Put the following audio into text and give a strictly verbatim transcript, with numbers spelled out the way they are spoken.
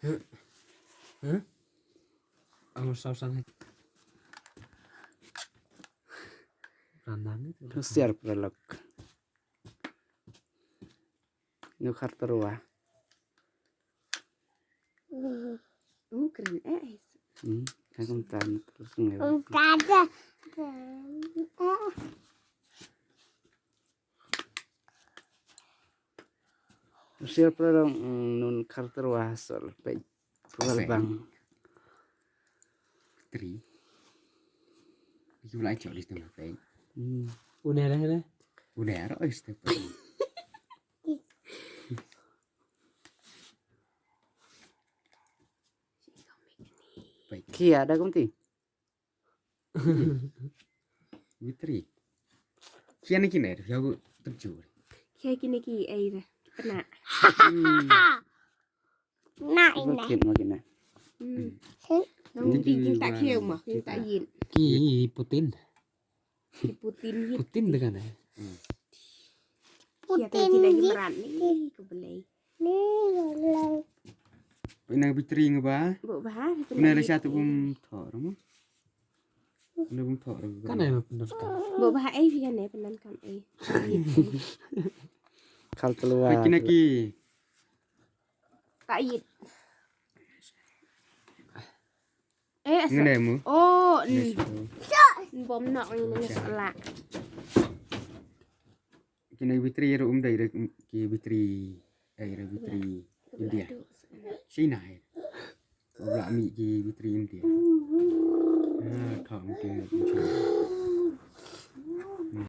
Huh? Ang saw sang hai. Ranang itu. Siar pralok. Nu khar terwa. Uh, keren eh. Hmm, kan kumtan terus ngew. Siar pralok, mm, nun khar terwa sol pek. Pek. Bang. Tri. Yu lai chok li tengah pek. Hmm. Une dah dah. Une aro oi step. Pek. Kia dah kumti. Witri. Kia ni kine ya gu terjur. Kia kine ki ai dah. Pernah. Hmm. Na ina. Makin makin na. Hmm. Nang di kita kia mah kita yin. Ki Putin. Ki Putin yin. Putin dengan eh. Kia Putin kita lagi yin. Meran ni ke belai. Ni belai. Pina bitri ngaba. Bu bah. Pina le satu bum thor mo. Pina bum thor. Kan ai pina ka. Bu bah ai pina ne pina kam ai. Kal telwa. Pina ki. Kait. Eh, asa. Ngene mu. Oh, n-, bom nok ni ni sala. Kine bitri ru um dai ki bitri ai ru bitri India. China ai. Ula mi ki bitri India. Ah, kham ke.